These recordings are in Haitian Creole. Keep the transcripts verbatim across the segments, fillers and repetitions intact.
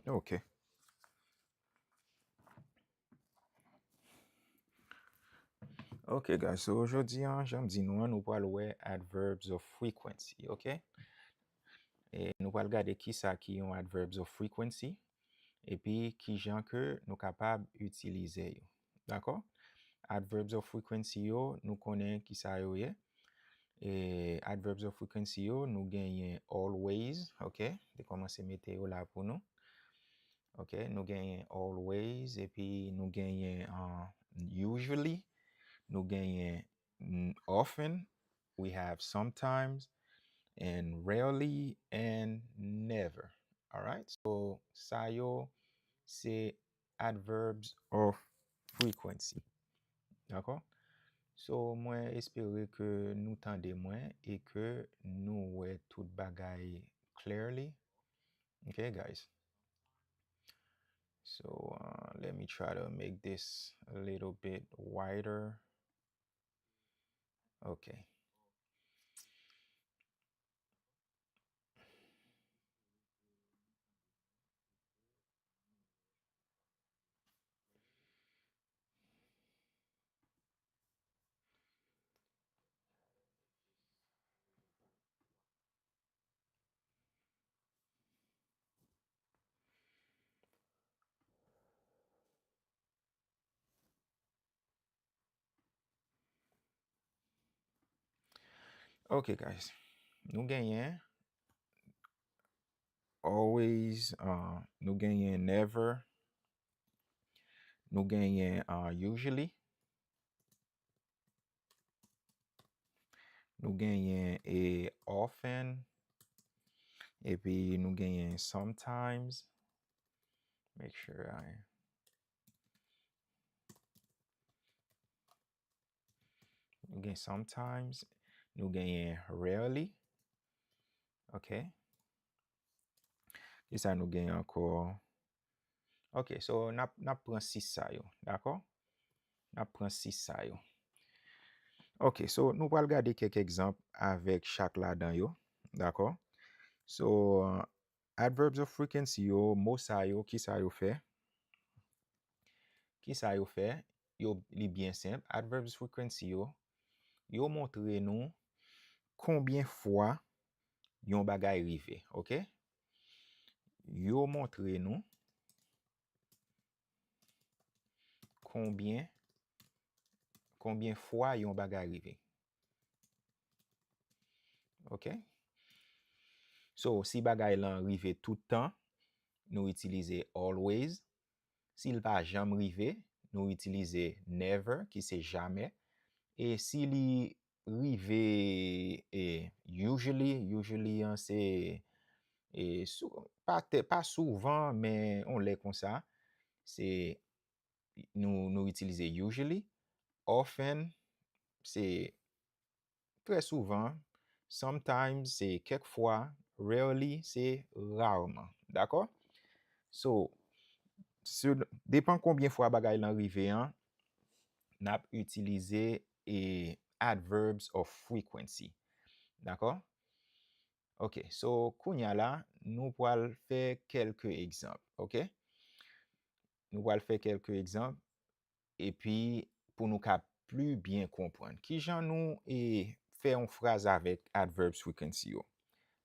Ok. Ok, guys, so jodi an, jan m di nou an, nou pral wè adverbs of frequency, ok? E nou pral gade kisa ki yon adverbs of frequency, epi kijan ke nou kapab itilize yo. Dakò? Adverbs of frequency yo, nou konnen kisa yo ye. E adverbs of frequency yo, nou genyen always, ok? Te kòmanse mete yo la pou nou. Ok, nou genyen always, epi nou genyen uh, usually, nou genyen n- often, we have sometimes, and rarely, and never. Alright, so sa yo se adverbs of frequency. Dakò? So, mwen espere ke nou tande mwen e ke nou wè tout bagay clearly. Okay, guys. So uh, let me try to make this a little bit wider. Okay. Ok, guys. Nou genyen always, uh, nou genyen never, nou genyen uh, usually, nou genyen e often, epi nou genyen sometimes. Make sure I Nou gen sometimes, nou genyen rarely. Ok. Kisa nou genyen ankò? Ok, so n ap, n ap pran sis sa yo, dakò? N ap pran sis sa yo. Ok, so nou pral gade kèk egzanp avèk chak ladan yo, dakò? So, adverbs of frequency yo, mo sa yo, kisa yo fè? Kisa yo fè? Yo, li byen senp. Adverbs frequency yo, yo montre nou konbyen fwa yon bagay rive, ok? Yo montre nou konbyen, konbyen fwa yon bagay rive. Ok? So, si bagay lan rive tout tan, nou itilize always. Si l pa janm rive, nou itilize never, ki se jamè. E si li rive, e, usually, usually an se, e, sou, pa, te, pa souvan, men yon lè konsa, se nou, nou itilize usually. Often, se trè souvan. Sometimes, se kèk fwa. Rarely, se rarman. Dakò? So, se, depan konbyen fwa bagay lan rive an, n ap itilize e adverbs of frequency. Dakò? Ok, so, kounya la, nou pral fè kèlke egzanp, ok? Nou pral fè kèlke egzanp, epi pou nou ka pli byen konprann. Kijan nou e, fè yon fraz avèk adverbs frequency yo?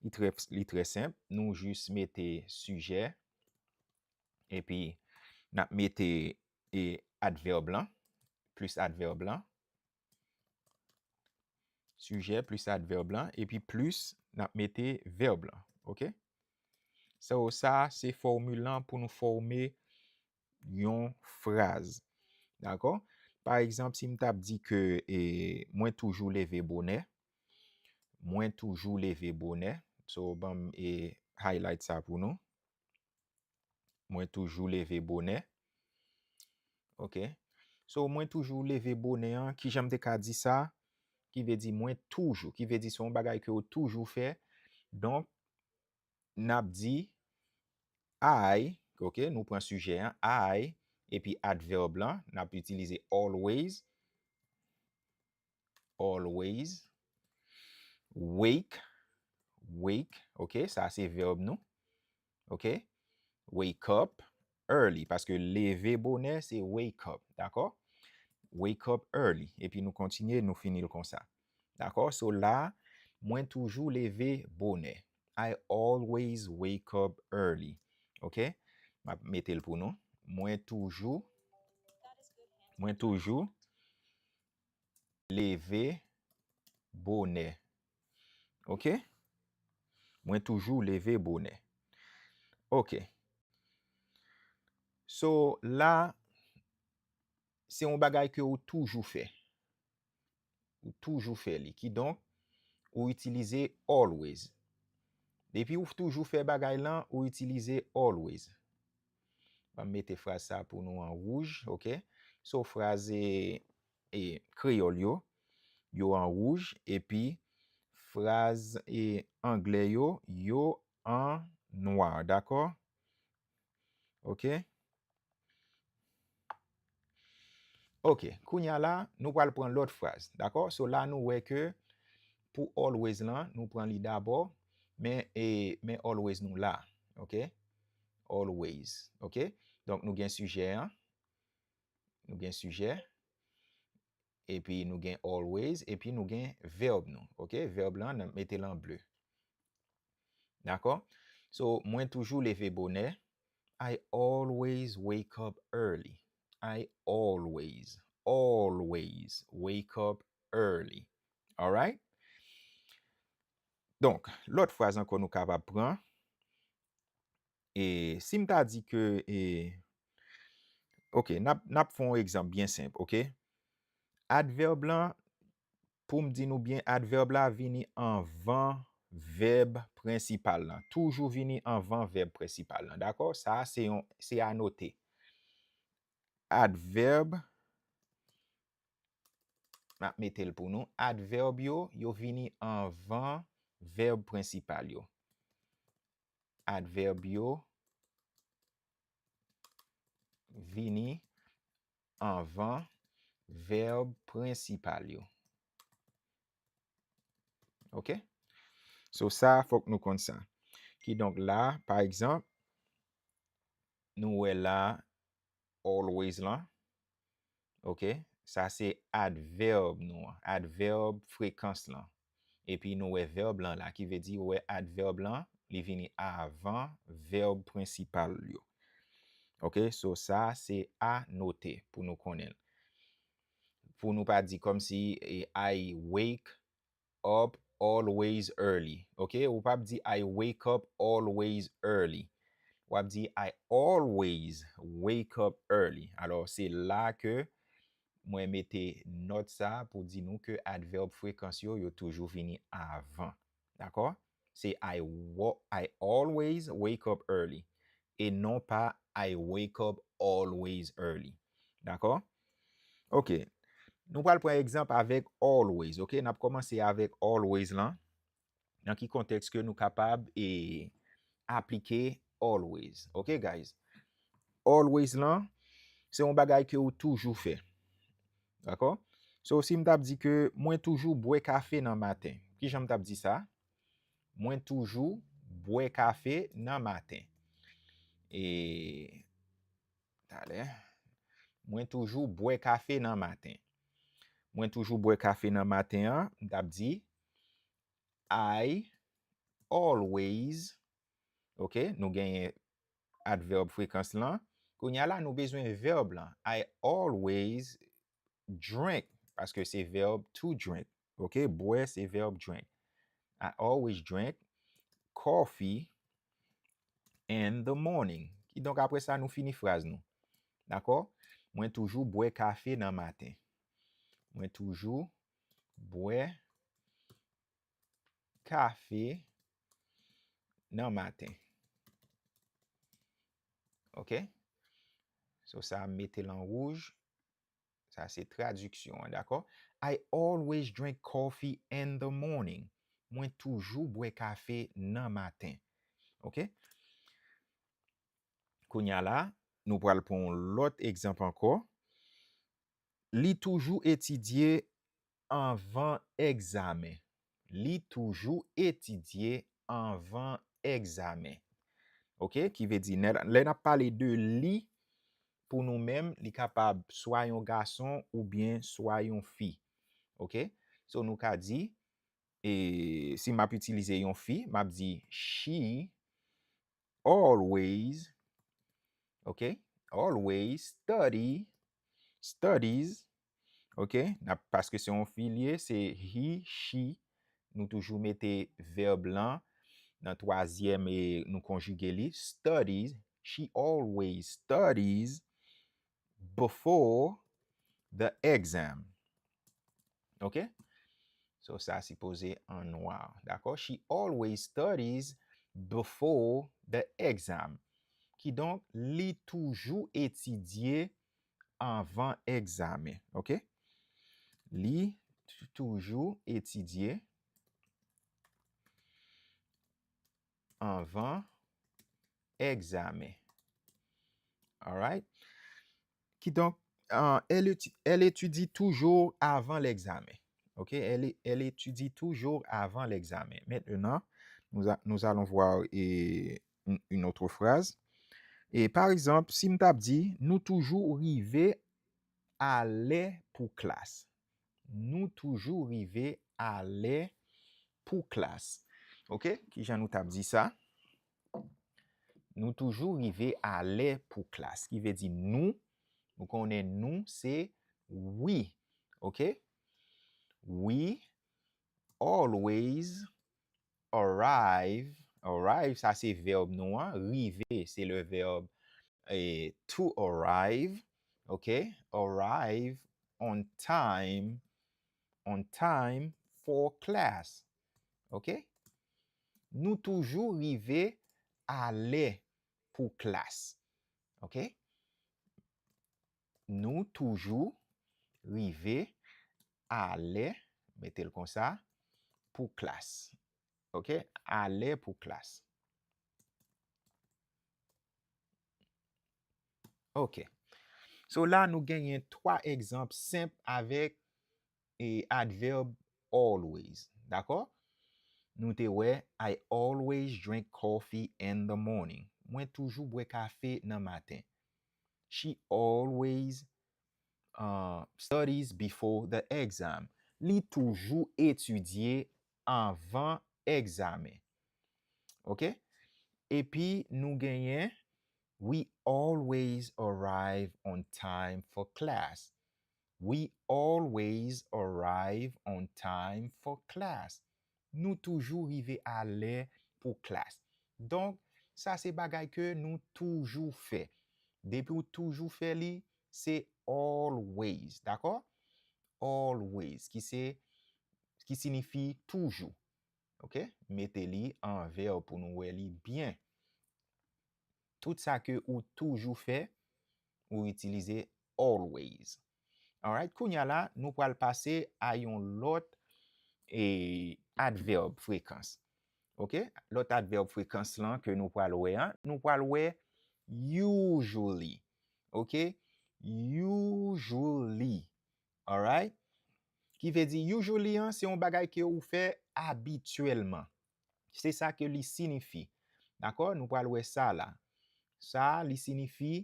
Li trè, li trè senp, nou jis mete sijè, epi n ap mete e, advèb lan, plis advèb lan. Sijè plis advèb lan, epi plis n ap mete vèb lan, ok? So, sa se fòmil lan pou nou fòme yon fraz. Dakò? Pa egzanp, si m t ap di ke e, mwen toujou leve bonè, mwen toujou leve bonè. So, ban m e, highlight sa pou nou. Mwen toujou leve bonè. Ok. So, mwen toujou leve bonè an, kijan m te ka di sa? Ki vle di mwen toujou, ki vle di se yon bagay ke w toujou fè. Donk, n ap di I, ok, nou pran sijè an, I, epi advèb lan, n ap itilize always, always, wake, wake, ok, sa se vèb nou, ok, Wake up early, paske leve bonè se wake up, dakò? Wake up early. Epi nou kontinye, nou fini l konsa. Dakò? So la, mwen toujou leve bonè. I always wake up early. Ok? M ap mete l pou nou. Mwen toujou, mwen toujou leve bonè. Ok? Mwen toujou leve bonè. Ok. So la, se yon bagay ke ou toujou fè. Ou toujou fè li. Kidonk, ou itilize always. Depi ou toujou fè bagay lan, ou itilize always. Ban m mete fraz sa pou nou an wouj, ok? So, fraz e, e, kreyòl yo, yo an wouj, epi fraz e, anglè yo, yo an nwa, dakò? Ok? Ok, kounye a la, nou pral pran lòt fraz, dakò? So la, nou wè ke pou always lan, nou pran li dabò, men, e, men always nou la, ok? Always, ok? Donk, nou gen sijè an, nou gen sijè, epi nou gen always, epi nou gen vèb nou, ok? Vèb lan, n ap mete l an ble. Dakò? So, mwen toujou leve bonè. I always wake up early. I always, always wake up early. Alright? Donk, lòt fraz ankò nou kapab pran. E si m ta di ke, e, ok, n ap, n ap fè yon egzanp byen senp, ok? Advèb lan, pou m di nou byen, advèb la vini anvan vèb prensipal lan. Toujou vini anvan vèb prensipal lan, dakò? Sa a se yon, se anote. Advèb, m ap mete l pou nou. Advèb yo, yo vini anvan vèb prensipal yo. Advèb yo vini anvan vèb prensipal yo. Ok? So, sa, fòk nou konn sa. Kidonk, la, pa egzanp, nou wè la, always lan. Ok? Sa se advèb nou an, advèb frekans lan. Epi nou wè vèb lan la, ki vle di ou wè advèb lan, li vini avan vèb prensipal yo. Ok? So, sa se anote pou nou konnen l. Pou nou pa di kòmsi, e, I wake up always early. Ok? Ou p ap di I wake up always early. W ap di I always wake up early. Alò, se la ke mwen mete nòt sa pou di nou ke advèb frekans yo, yo toujou vini avan. Dakò? Se I wa-, I always wake up early. E non pa I wake up always early. Dakò? Ok. Nou pral pran egzanp avèk always, ok? N ap kòmanse avèk always lan. Nan ki kontèks ke nou kapab, e, aplike always, ok, guys? Always lan, se yon bagay ke ou toujou fè. Dakò? So, si m t ap di ke mwen toujou bwè kafe nan maten, kijan m t ap di sa? Mwen toujou bwè kafe nan maten. E, talè. Mwen toujou bwè kafe nan maten. Mwen toujou bwè kafe nan maten an, m t ap di, I always, ok, nou genyen advèb frekans lan. Kounye a la, nou bezwen vèb lan. I always drink, paske se vèb to drink. Ok, bwè se vèb drink. I always drink coffee in the morning. Kidonk, apre sa, nou fini fraz nou. Dakò? Mwen toujou bwè kafe nan maten. Mwen toujou bwè kafe nan maten. Ok? So, sa a mete l an wouj. Sa se tradiksyon an, dakò? I always drink coffee in the morning. Mwen toujou bwè kafe nan maten. Ok? Kounye a la, nou pral pran yon lòt egzanp ankò. Li toujou etidye anvan egzamen. Li toujou etidye anvan egzamen. Ok? Ki vle di, lè, lè n ap pale de li, pou nou menm, li kapab swa yon gason oubyen swa yon fi. Ok? So, nou ka di, e si m ap itilize yon fi, m ap di, she always, ok? Always study, studies, ok? N ap, paske se yon fi li ye, se he, she. Nou toujou mete vèb lan nan twazyèm e nou konjige li. Studies, she always studies before the exam. Ok? So, sa sipoze an nwa. Dakò? She always studies before the exam. Kidonk, li toujou etidye anvan egzamen. Ok? Li t- toujou etidye anvan egzamen. Alright? Kidonk, euh, elle, étu- elle étudie toujours avant l'examen. Ok? Elle, elle étudie toujours avant l'examen. Maintenant, nous, a- nous allons voir et, une, une autre phrase. E pa egzanp, si m t ap di, nou toujou rive alè pou klas. Nou toujou rive alè pou klas. Ok? Kijan nou t ap di sa? Nou toujou rive alè pou klas. Ki vle di nou, nou konnen nou se we. Ok? We always arrive. Arrive, sa se vèb nou an. Rive, se le verb eh, to arrive. Ok? Arrive on time. On time for class. Ok? Nou toujou rive alè pou klas. Ok? Nou toujou rive alè, mete l konsa, pou klas. Ok? Alè pou klas. Ok. So la, nou genyen twa egzanp senp avèk e advèb always. Dakò? Nou te wè, I always drink coffee in the morning. Mwen toujou bwè kafe nan maten. She always uh, studies before the exam. Li toujou etidye anvan egzamen. Ok? Epi nou genyen, we always arrive on time for class. We always arrive on time for class. Nou toujou rive alè pou klas. Donk, sa se bagay ke nou toujou fè. Depi w toujou fè li, se always, dakò? Always, ki se, ki sinifi toujou. Ok? Mete li an vèb pou nou wè li byen. Tout sa ke ou toujou fè, ou itilize always. Alright, kounye a la, nou pral pase a yon lòt e advèb frekans. Ok? Lòt advèb frekans lan ke nou pral wè an, nou pral wè usually. Ok? Usually. Alright? Ki vle di usually an, se yon bagay ke ou fè abityèlman. Se sa ke li sinifi. Dakò? Nou pral wè sa la. Sa, li sinifi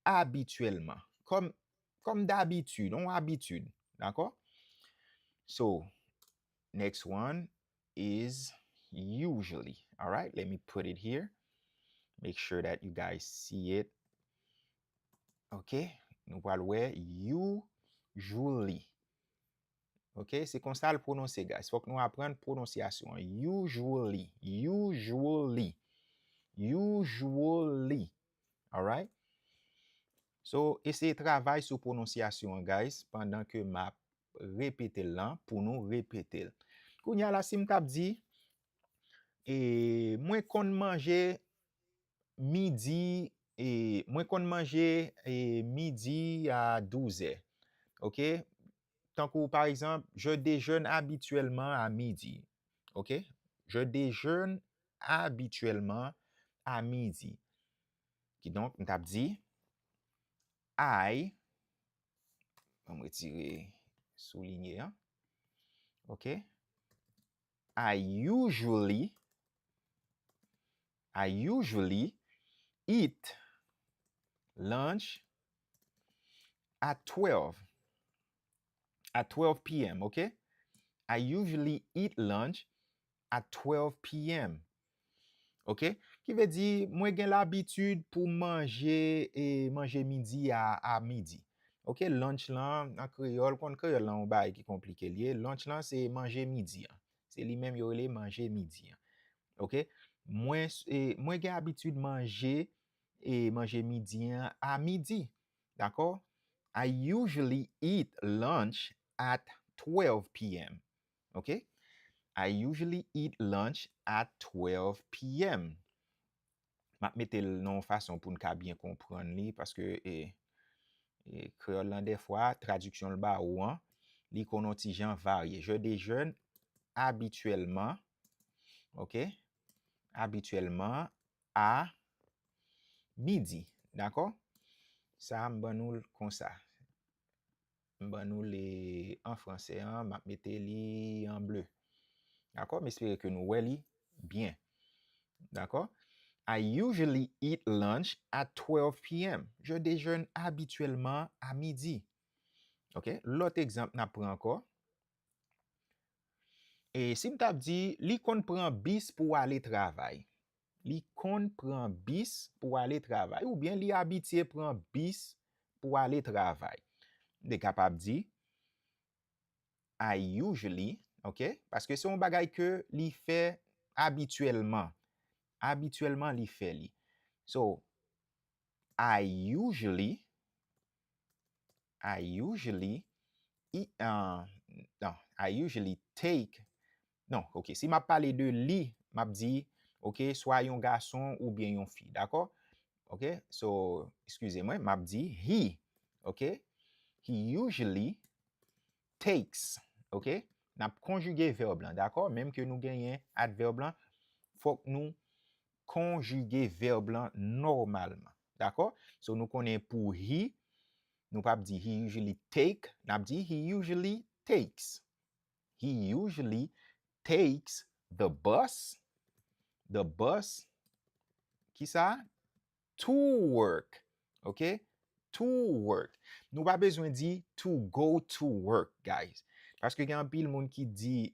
abityèlman. Kòm, kòm dabitid, yon abitid. Dakò? So, next one is usually. Alright, let me put it here. Make sure that you guys see it. Ok, nou pral wè usually. Ok, se konsa l pwononse, guys. Fòk nou aprann pwononsyasyon an. Usually, usually, usually. Alright? So, eseye travay sou pwononsyasyon an, guys, pandan ke m ap repete l lan, pou nou repete l. Kounye a la, si m t ap di, e, mwen konn manje midi, e, mwen konn manje, e, midi a douz è. Ok? Tankou, pa egzanp, je déjeune habituellement à midi. Ok? Je déjeune habituellement à midi. Kidonk, m t ap di, I, ban m retire soulinye an. Ok? I usually, I usually eat lunch at twelve, at twelve p m, okay? I usually eat lunch at twelve p m. Okay? Ki vle di, mwen gen labitid pou manje, e, manje midi a, a midi. Okay? Lunch lan, an kreyòl, konn kreyòl lan yon bagay ki konplike li ye. Lunch lan, se manje midi an. Se li menm yo rele manje midi an. Okay? Mwen, e, mwen gen abitid manje, e, manje midi an a midi. Dakò? I usually eat lunch at twelve p m. Okay? I usually eat lunch at twelve p m. M ap mete l nan yon fason pou n ka byen konprann li, paske, e, e, kreyòl lan, dèfwa, tradiksyon l ba ou an, li konn yon ti jan varye. Je déjeune habituellement, okay? Habituellement à midi, dakò? Sa, m ban nou l konsa. M ban nou li an franse an, m ap mete li an ble. Dakò? M espere ke nou wè li byen. Dakò? I usually eat lunch at twelve p m. Je déjeune habituellement à midi. Okay? Lòt egzanp n ap pran ankò. E si m t ap di, li konn pran bis pou ale travay. Li konn pran bis pou ale travay. Oubyen li abitye pran bis pou ale travay. M te kapab di, I usually, okay? Paske se yon bagay ke li fè abityèlman. Abityèlman, li fè li. So, I usually, I usually, i- uh, non, I usually take, non, okay, si m ap pale de li, m ap di, okay, swa yon gason oubyen yon fi, dakò? Okay, so, eskize mwen, m ap di he, okay? He usually takes, okay? N ap konjige vèb lan, dakò? Menm ke nou genyen advèb lan, fòk nou konjige vèb lan nòmalman, dakò? So, nou konnen pou he, nou p ap di he usually take, n ap di he usually takes. He usually takes the bus, the bus, ki sa? To work, okay? To work. Nou pa bezwen di to go to work, guys. Paske gen anpil moun ki di, e,